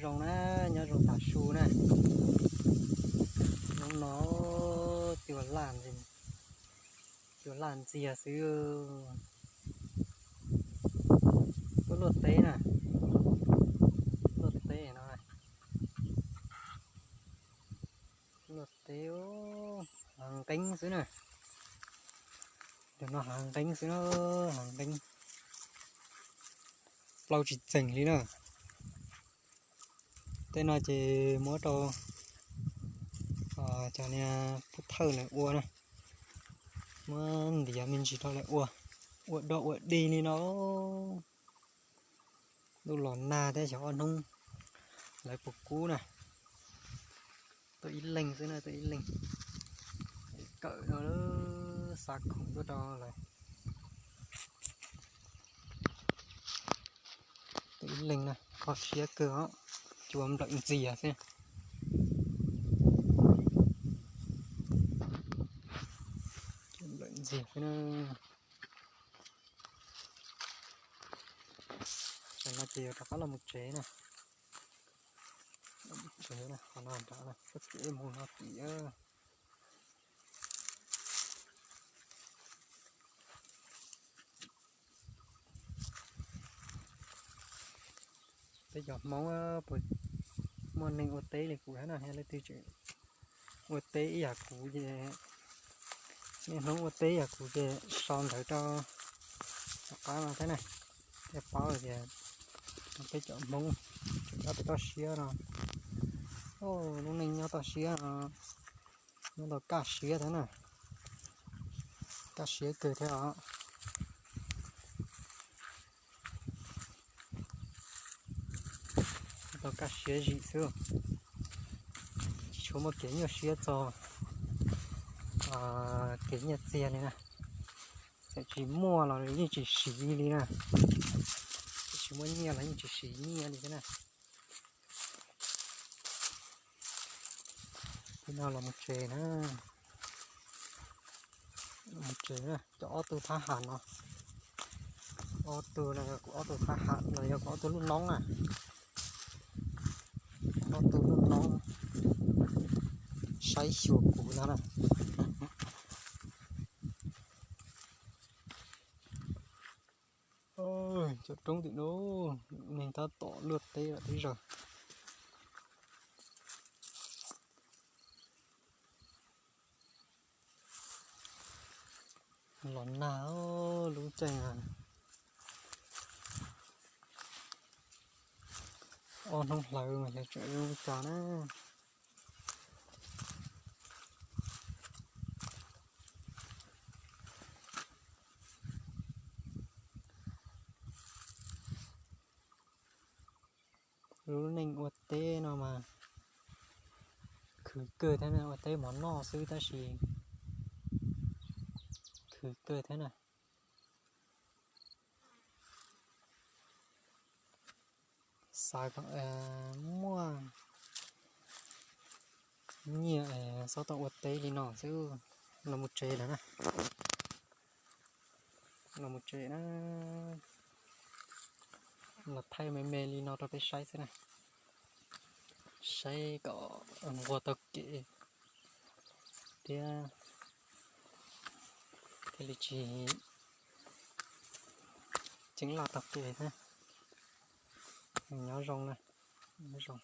Zoo na, nyob zoo tav su na. Hnub no cua laj, cua laj ntxiag xwb. Tuaj luaj teb na, luaj teb no, luaj teb, hav nqeeb xwb na. Tus no hav nqeeb xwb na, hav nqeeb, plaub tsis txeeg li na. Tej no ces muab rau cov niag pub thawj lawv ua na, muab ntiav me ntsis rau lawv ua, ua dog ua dig li no. Ntuj los nag thiab xyov ob hnub lawv puas kub na. Tuaj ib leeg xwb na, tuaj ib leeg. Kawm no, xa khoom tuaj rau lawv. Tuaj ib leeg na, kho siab kawg os, cua nplawm ntxiag xwb. Cua nplawm ntxiag xwb na. Tam no ces yuav rov qab los mus tsev na. Los mus tsev na, qhov no nrad na, txoj kev mus no tim. Peb cov Hmoob puas muaj neeg ua teb li kuv thiab na, yog leej twg tseem ua teb ib yam kuv ces, niaj hnub ua teb ib yam kuv ces sau ntawv rau tom qab no thiab na. Thiaj paub tias peb cov Hmoob tseem nyob pem toj siab no, lub neej nyob toj siab no nyob tau kaj siab thiab na, kaj siab kawg thiab os. Tau kaj siab zim xwb, tsis tshua muaj kev nyuaj siab txog kev nyiaj txiag li na. Txawm tsis muaj los yeej tsis siv li na, txawm tsis muaj nyiaj los yeej tsis siv nyiaj li thiab na. Ib no los mus tsev na, los mus tsev na, cov ob tug thab ham no, ob tug no yog kuv ob tug thab ham los yog kuv ob tug lub noob na, ob tug lub noob saib xyuas kuv no na. Cov roob tim no, neeg tab tom luaj teb lawm twb zawg. Los nag lub caij, ob hnub hlawv mas xyov tseem zoo cas na. Lub neej ua teb no mas khwv kawg thiab na, ua teb mov noj xwb tab sis khwv kawg thiab na. Xav kom muaj nyiaj es txhob tau ua teb li no xwb. Los mus tsev lawm na, los mus tsev na. Los thaij me me li no rau peb saib xwb na, saib kom nquag tau kev thiab, thiaj li tsis ceeb laj tau kev thiab. Nyob zoo na, nyob zoo.